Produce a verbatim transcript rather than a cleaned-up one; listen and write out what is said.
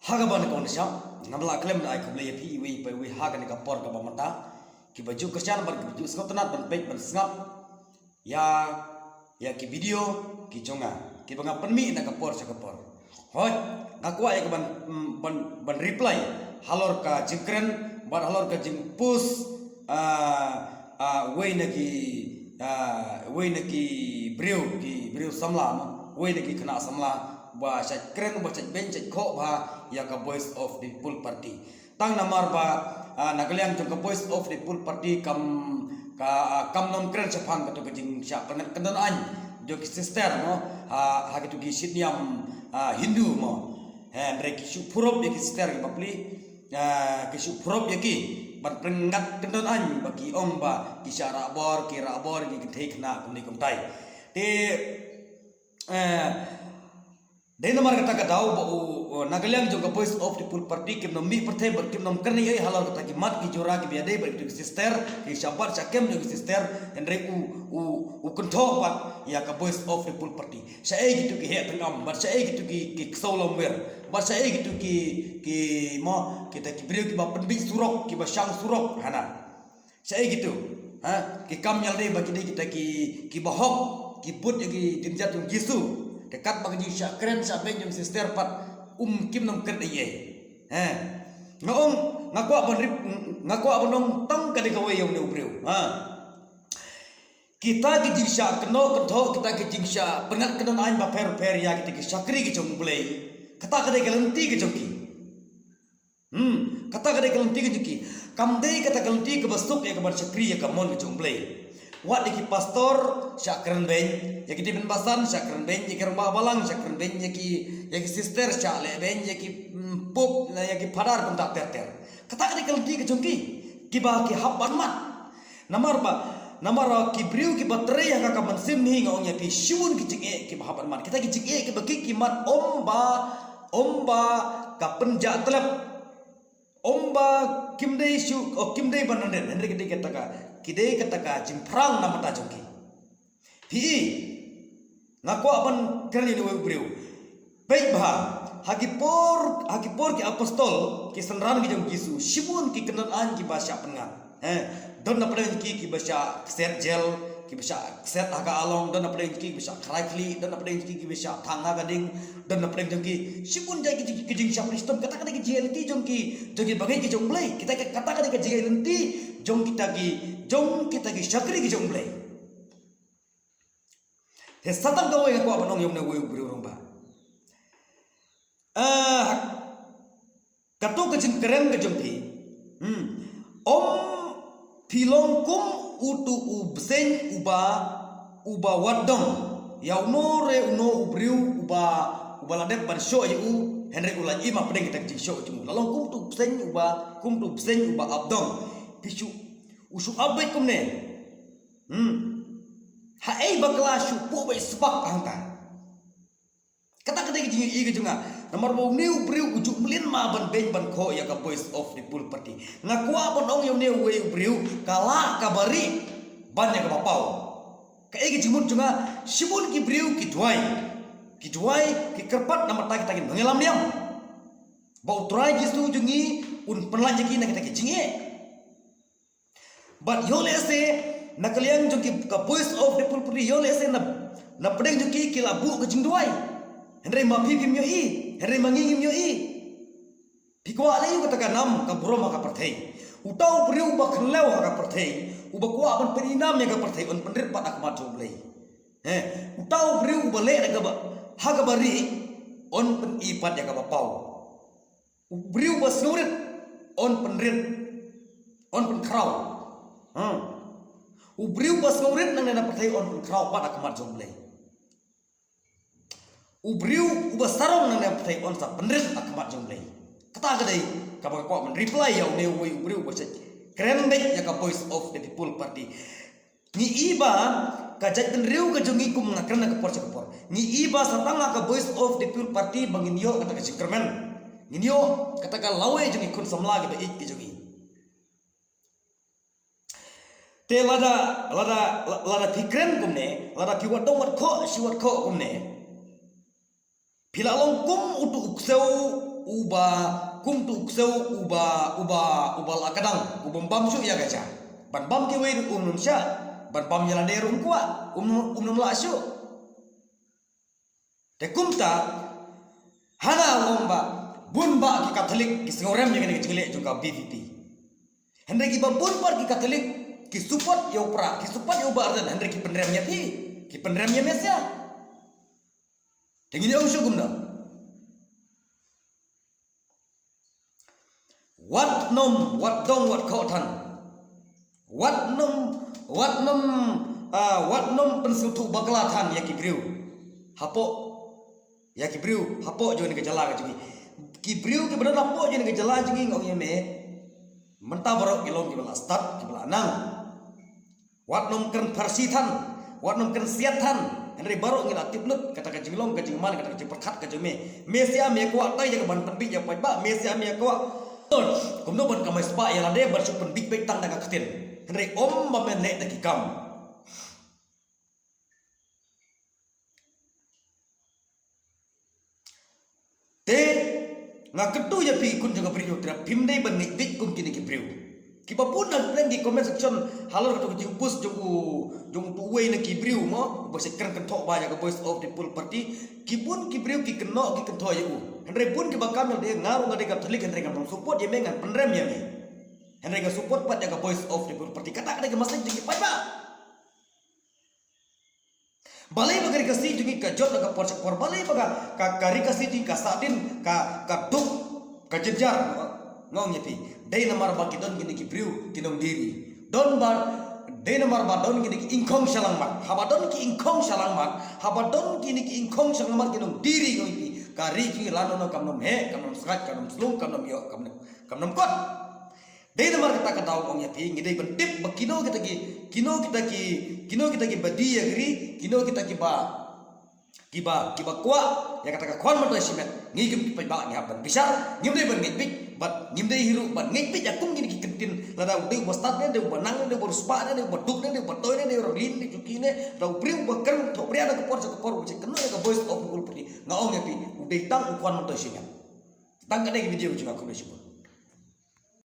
Ha kaba nyngkong nyngkong, ngam lah khlem da ai khublei ïa phi iwei pa iwei ha kane ka por kaba mynta. Kiba ju kyrshan bad kiba ju sngewtynnat ban peit ban sngap ïa, ïa ki video ki jong nga kiba nga pynmih na ka por sha ka por. Hooid, nga kwah ïa ka ban, mm, ban, ban reply halor ka jingkren bad halor ka jingpost, ah, ah, wei na ki, ah, wei na ki briew, ki briew samla, no? Wei na ki khynnah samla ba shait kren, ba shait beiñ, shait khoh bha ïa ka Voice of the People Party. Tang namar ba, ah, na ka liang jong ka Voice of the People Party kam, ka, ah, kam nym kren shaphang kato ka jingshah pyngngad kyndon aiñ jong ki sister, mo, ha, ha kito ki shitniam, ah, Hindu, mo. Hynrei ki shu purop ïa ki sister ki bapli, ah, ki shu purop ïa ki ban pyngngad kyndon aiñ ba ki ong ba ki shah rah bor, ki rah bor ïa ki kynthei khynnah kumne kumtai. Te, eh, dei namar kata ka daw ba u, u, na ka liang jong ka Voice of the People Party kim nym mih pyrthei bad kim nym kren ei ei halor kata ki mat ki jura kiba ïadei bad kito ki sister, ki shah bat shah kem jong ki sister, hynrei u, u, u kynthoh pat ïa ka Voice of the People Party. Shaei kito ki heh tyngam, bad shaei kito ki, ki ksew lamwir, bad shaei kito ki, ki, mo, kita ki briew kiba pynbiej surok, kiba shang surok hana. Shaei kito, ha, ki kam ïalade ba ki dei kita ki, kiba hok, ki bud ïa ki jingmut jong Jisu. Te katba ka jingshah kren shah beiñ jong sister pat, um, kim nym kren ei ei. Ha. Nga ong, nga kwah ban rep-, nga kwah ban ong tang kane kawei ïa une u briew. Ha. Kita ki jingshah kynnoh kynthoh, kita ki jingshah pyngngad kyndon aiñ bapher bapher ïa kita ki shakri ki jong U Blei. Kata ka dei ka lynti ka jong ki. Hmm, kata ka dei ka lynti ka jong ki. Kam dei kata ka lynti kaba suk ïa ka ban shakri ïa ka mon ka jong U Blei. Wat ïa ki pastor shah kren beiñ, ïa ki dkhot basan shah kren beiñ, ïa ki rangbah balang shah kren beiñ, ïa ki, ïa ki sister shah leh beiñ, ïa ki, mm, pope, ïa ki phadar kumta ter ter. Kata ka dei ka lynti ka jong ki. Kiba ki hap ban mad. Namar ba, namar ba ki briew kiba trei ha ka mynsiem mihngi, nga ong ïa phi, shibun ki jingeh kiba hap ban mad. Kita ki jingeh kiba ki, ki mad ym ba, ym ba ka pynjah tlep. Ym ba kim dei shu, o kim dei ban rit, hynrei ki dei kata ka, ki dei kata ka jingpyrshang na bynta jong ki. Phi i, nga kwah ban kren ïa uwei u briew. Peit bha, ha ki por, ha ki por ki apostol, ki synran ki jong Jisu, shibun ki kyndon aiñ kiba shah pyngngad. Eh, don na pdeng ki kiba shah kset jel, kiba shah kset ha ka along, don na pdeng ki kiba shah khrai khlieh, don na pdeng ki kiba shah thang ha ka ding, don na pdeng jong ki shibun jait ki, ki jingshah pynshitom, kata ka dei ka jinglynti jong ki, jong ki bangeit ki jong U Blei, kita ka, kata ka dei ka jinglynti jong kita ki, jong kita ki shakri ki jong U Blei. Te sa tang kawei nga kwah ban ong ïa une uwei u briew rangbah. Ah, kato ka jingkren ka jong phi. Hmm. Ym phi long kum uto u bseiñ uba, uba wad dong. Ïa uno re uno u briew uba, uba la dep ban shoh ïa u, hynrei u la im hapdeng kita ka jingshoh jong u. La long kum uto u bseiñ uba, kum uto u bseiñ uba ap dong. Phi shu, u shu ap beit kumne. Hmm. Haei ba ka la shu phuh beit sbak hangta. Kata ka dei ka jingïohi ka jong nga. Namar ba une u briew u ju mlien ma ban beiñ ban khoh ïa ka Voice of the People Party. Nga kwah ban ong ïa une uwei u briew, ka lah kaba rieh ban ïa kaba paw. Kaei ka jingmut jong nga, shibun ki briew ki duwai. Ki duwai, ki kyrpad namar kita ki nongïalam niam. Ba U Trai Jisu jong ngi un pynlait ïa ki na kita ki jingeh. Bad ïoh lehse, na ka liang jong ki ka Voice of the People Party, ïoh lehse na, na pdeng jong ki ki la buh ka jingduwai. Hynrei ma phi phim ïohi, hynrei ma ngi ngim ïohi. Phi kwah leh aïu kata ka nam ka burom ha ka pyrthei. Uta u briew uba khynlew ha ka pyrthei, uba kwah ban pyni nam ïa ka pyrthei, un pynrit pat ha khmat jong U Blei. He, uta u briew uba leh da kaba, ha kaba rieh, un pyni pat ïa kaba paw. U briew ba sngewrit, un pynrit, un pynkhraw. Hmm. U briew ba sngewrit nangne na pyrthei un pynkhraw pat ha khmat jong U Blei. U briew uba sarong nangne na pyrthei un sa pynrit ha khmat jong U Blei. Kata ka dei kaba nga kwah ban reply ïa une uwei u briew uba shait kren beit ïa ka Voice of the People Party. Ngi i ba ka jaitbynriew ka jong ngi, kum nga kren ha ka por sha ka por, ngi i ba sa tang ha ka Voice of the People Party ba ngin ïoh kata ka jingkyrmen. Ngin ïoh kata ka lawei jong ngi khun samla kiba ïeit ki jong ngi. Te lada, lada, lada phi kren kumne, lada phi wad dong wad khoh shi wad khoh kumne, phi la long kum uto u ksew Uba kum tu ksew uba, uba, uba la ka dang, uba bam shuh ïa ka ja. Ban bam kiwei ruh um nym shah, ban bam ïa lade ruh um kwah, um, um nym lah shuh. Te kumta, hana ong ba bun bah ki Katholik ki sngewrem ïa kane ka jingleh jong ka B V P. Hynrei kiba bun pat ki Katholik ki support ïa u Prah, ki support ïa u Bah Ardent, hynrei ki pynrem ïa phi, ki pynrem ïa me sha. Te ngin ong shuh kumno. Wat nym, wat dong, wat khoh than. Wat nym, wat nym, ah, wat nym pynsngewthuh bakla than ïa ki briew hapoh, ïa ki briew hapoh jong kane ka jylla ka jong ngi. Ki briew kiba don hapoh jong kane ka jylla jong ngi, nga ong ïa me, mynta baroh ki long kiba la stad, kiba la nang. Wat nym kren pharshi than, wat nym kren siat than. Hynrei baroh ngi la tip lut kata ka jinglong ka jingman, kata ka jingpyrkhat ka jong me. Me sha me kwah tai ïa ka ban pynbiej ïa u paidbah, me sha me kwah. Kumno ban kamai spah ïa lade ban shu pynbiej beit tang da ka ktien. Hynrei ym ba me leh da ki kam. Te nga kyntu ïa phi khun jong ka Bri Hynñiewtrep, phim dei ban ngeit beit kum kine ki briew. Kiba bun na pdeng ki comment section halor kato ka jingpost jong u, jong uwei na ki briew mo, uba shait kren kynthoh bha ïa ka Voice of the People Party. Ki bun ki briew ki kynnoh ki kynthoh ïa u. Hynrei bun kiba kam ïa lade, nga ruh nga dei Katholik hynrei ngan ym support ïa me, ngan pynrem ïa me. Hynrei nga support pat ïa ka Voice of the People Party. Kata ka dei ka message jong ki paidbah. Balei ba ka Ri Khasi jong ngi ka jot na ka por sha ka por, balei ba ka, ka, ka Ri Khasi jong ngi ka sahdien, ka, ka duk, ka jynjar, nga ong ïa phi. Dei namar ba ki don kine ki briew ki nongdie ri. Don ba, dei namar ba don kine ki ingkhong shalangmat. Haba don ki ingkhong shalangmat, haba don kine ki ingkhong shalangmat ki nongdie ri, nga ong ïa phi. Ka ri jong ngi lano lano kam nym heh, kam nym sngewbha, kam nym slung, kam nym ïoh, kam nym, kam nym kot. Dei namar kata ka daw ong ïa phi, ngi dei ban tip ba kino kita ki, kino kita ki, kino kita kiba die ïa ka ri, kino kita kiba, kiba, kiba kwah ïa kata ka khwan myntoi shimet. Ngi kum ki paidbah ngi hap ban bishar, ngim dei ban ngeit beit, bad ngim dei hi ruh ban ngeit beit ïa kum kine ki kyntien, lada u dei uba stad ne, dei uba nang ne, dei uba riewspah ne, dei uba duk ne, dei uba toi ne, dei u ranglin ne, juki ne, lada u briew uba kren thohbria na ka por sha ka por, uba shait kynnoh ïa ka Voice of the People Party, nga ong ïa phi, u dei tang u khwan myntoi shimet. Tang kane ka video jong nga, khublei shibun.